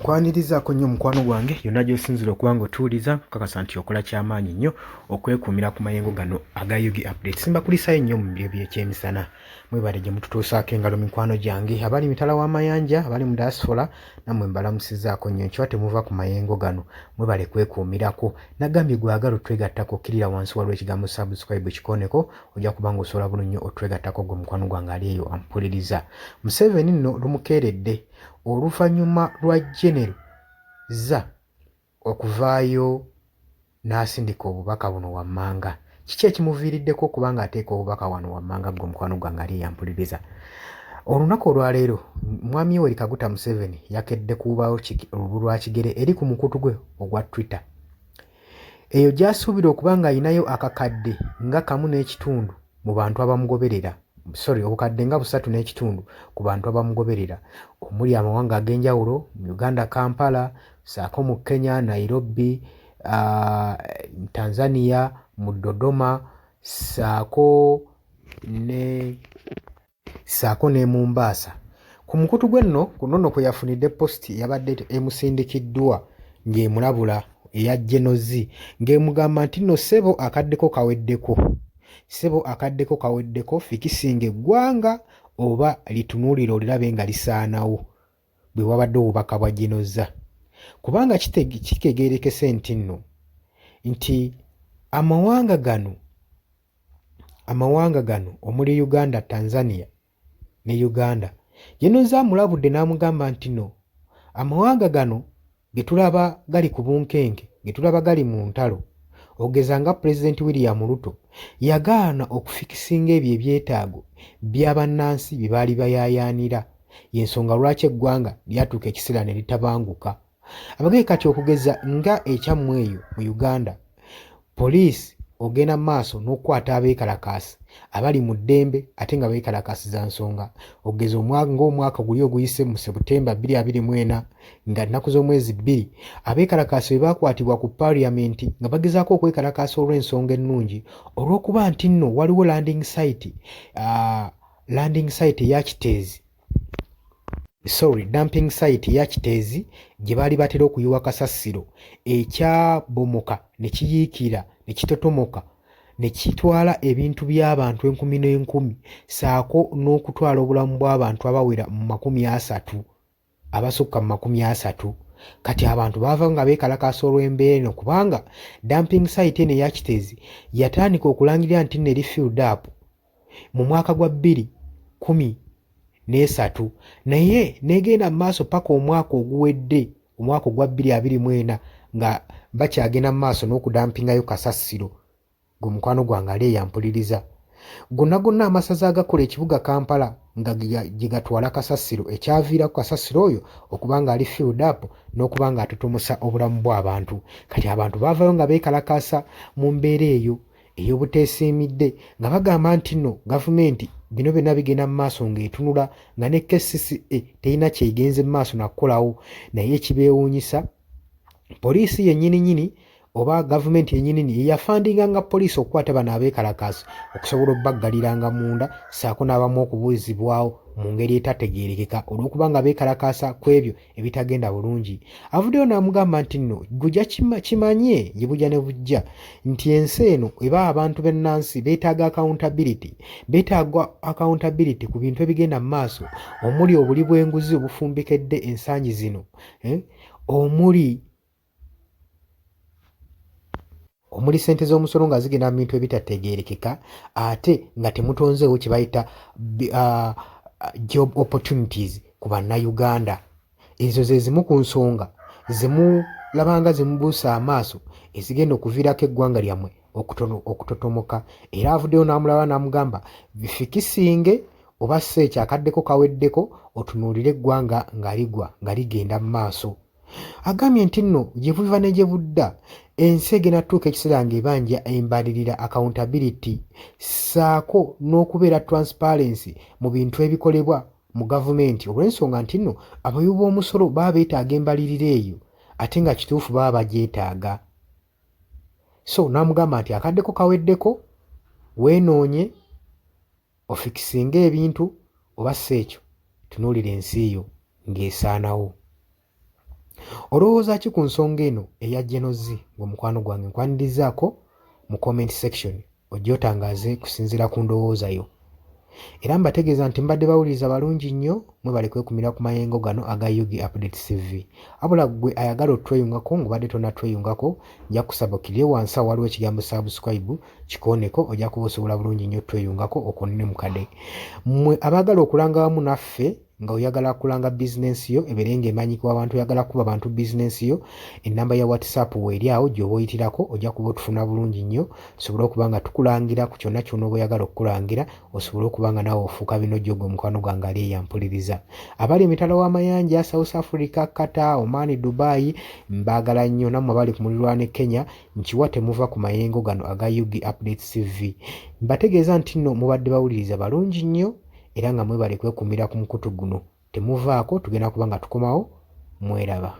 Nkwanirizaako nnyo mukwano gwange yonna gy'osinzira okuba nga otuwuliza, nkakasa nti okola kyamaanyi nnyo okwekuumira ku mayengo gano aga Ug Updates. Mbakulisayo nnyo mu biro by'ekyemisana, mwebale gye mututuusaako engalo mikwano gyange abali mitala w'amayanja, abali mu diaspora, nammwe mbalamusizaako nnyo nkiwa temuva ku mayengo gano, mwebale kwekuumirako. Nagambye gwe agala otwegattako kkirira wansi waliwo ekigambo subscribe kikooneko, ojja kuba nga osobola bulungi nnyo otwegattako gwe mukwano gwange ali eyo ampuliriza. Museveni nno lumukeeredde oluvannyuma lwa Genero Zza okuvaayo n'asindika obubaka buno wammanga. Kiki ekimuviiriddeko okuba ng'ateeka obubaka wano wammanga ggwe mukwano gwange ali eyampuliriza? Olunaku olwaleero Mwami Yoweri Kaguta Museveni yakedde kuwubawo lubu lwa kigere eri ku mukutu gwe ogwa Twitter. Eyo gy'asuubira okuba ng'alinayo akakadde nga kamu n'ekitundu mu bantu abamugoberera, sorry, obukadde nga busatu n'ekitundu ku bantu abamugoberera omuli amawanga ag'enjawulo mu Uganda Kampala, ssaako mu Kenya Nairobi, Tanzania mu Dodoma ssaako ne ssaako n'e Mumbaasa. Ku mukutu gwe nno kuno nno kwe yafunidde positi eyabadde emusindikiddwa ng'emulabula eya Gen Z ng'emugamba nti nno ssebo akaddeko kaweddeko, ssebo akaddeko kaweddeko fikisinga eggwanga oba litunuulire olirabe nga lisaanawo. Bwe bwabadde obubaka bwa Gen Z. Kubanga kitegeerekese nti nno nti amawanga gano Amawanga gano omuli Uganda, Tanzania ne Uganda. Genoze amulabudde n'amugamba nti no amawanga gano ge tulaba gali ku bunkenke, ge tulaba gali mu ntalo okugeza nga Pulezidenti William Ruto yagaana okufikisinga ebyo ebyetaago bya bannansi bye baali bayaayaanira y'ensonga lwaki eggwanga lyatuuka ekiseera ne litabanguka. Abageye kati okugeza nga ekyammwe eyo mu Uganda, poliisi ogenda mu maaso n'okukwata abeekalakaasi abali mu ddembe ate nga beekalakaasiza nsonga. Okugeza ng'omwaka guli oguyise mu September 2024 nga nnaku z'omwezi bbiri, abeekalakaasi bwe baakwatibwa ku parliament nga bagezaako okwekalakaasa olw'ensonga ennungi olw'okuba nti nno waliwo landing site, landing site eya Kiteezi sorry dumping site ya Kiteezi gye baali batera okuyiwa kasasiro ekyabomoka ne kiyiikira ne kitotomoka ne kitwala ebintu by'abantu enkumi n'enkumi ssaako n'okutwala obulamu bw'abantu abawera mu 30 abasukka mu 30. Kati abantu baava nga beekalakaasa olw'embeera eno kubanga dumping site eno eya Kiteezi yatandika okulangirira nti nno eri filled up mu mwaka gwa 2013 naye n'egenda mu maaso paka omwaka oguwedde omwaka ogwa 2024 nga bakyagenda mu maaso n'okudampingayo kasasiro. Gwe mukwano gwange ali eyo ampuliriza. Gonna gonna amasaza agakola ekibuga Kampala nga gye gatwala kasasiro ekyaviirako kasasiro oyo okuba ng'ali filled up n'okuba ng'atutumusa obulamu bw'abantu. Kati abantu baavayo nga beekalakaasa mu mbeera eyo ey'obuteesiimidde nga bagamba nti nno gavumenti bino byonna bigenda mu maaso ng'etunula nga ne KCCA terina kyegenze mu maaso na kukolawo naye ekibeewuunyisa poliisi yennyini nnyini oba gavumenti yennyini yeyafandinganga poliisi okukwata bano abeekalakaasi okusobola okubaggaliranga munda ssaako n'abamu okubuuzibwawo mu ngeri etategeerekeka olw'okuba nga beekalakaasa ku ebyo ebitagenda bulungi. Avuddeyo n'amugamba nti nno gujja kimanye gye bujja ne bujja nti ensi eno eba abantu b'ennansi beetaaga accountability, beetaaga accountability ku bintu ebigenda mu maaso omuli obuli bw'enguzi obufumbekedde ensangi zino eh, omuli omuli ssente z'omusolo nga zigenda mu bintu ebitategeerekeka ate nga temutonzeewo kye bayita job opportunities ku Bannayuganda. Ezo ze zimu ku nsonga zemulabanga zemubuusa amaaso ezigenda okuviirako eggwanga lyammwe okutotomoka. Era avuddeyo n'amulaba n'amugamba bifikisinge oba si ekyo akaddeko kaweddeko otunuulire eggwanga nga ligwa nga ligenda mu maaso. Agambye nti nno gye buva ne gye budda ensi egenda tutuuka ekiseera ng'ebanja embalirira, accountability, ssaako n'okubeera transparency mu bintu ebikolebwa mu gavumenti olw'ensonga nti nno abawi b'omusolo baba beetaaga embalirira eyo ate nga kituufu baba bagyetaaga. So n'amugamba nti akaddeko kaweddeko weenoonye ofikisinge ebintu oba si ekyo tunuulira ensi yo ng'esaanawo. Olowooza ki ku nsonga eno eya General Z? Gwe mukwano gwange nkwanirizaako mu comment section ojje otangaaze kusinziira ku ndowooza yo. Era mbategeeza nti mbadde bawuliriza balungi nnyo, mwebale kwekumira ku mayengo gano aga Ug Updates TV. Wabula ggwe ayagala otweyungako ng'obadde tonnatweyungako, nja kukusaba okkirire wansi awo waliwo ekigambo subscribe kikooneko ojja kuba osobola bulungi nnyo otweyungako okwo ne mukade. Mmwe abaagala okulanga wamu naffe nga oyagala kulanga bizinensi yo ebeere ng'emanyikibwa abantu, oyagala kuba bantu bizinensi yo, ennamba ya WhatsApp weeri awo gy'oba oyitirako ojja kuba otufuna bulungi nnyo tusobole okuba nga tukulangira ku kyonna ky'onooba oyagala okukulangira osobole okuba nga naawe ofuuka binojjo gwe mukwano gwange ali eyo ampuliriza. Abali emitala w'amayanja, South Africa, Qatar, Oman, Dubai, mbaagala nnyo nammwe abali ku mulirwano e Kenya nkiwa temuva ku mayengo gano aga Ug Updates TV. Mbategeeza nti nno mubadde bawuliriza balungi nnyo era nga mwebale kwekuumira ku mukutu guno. Temuvaako tugenda kuba nga tukomawo mweraba.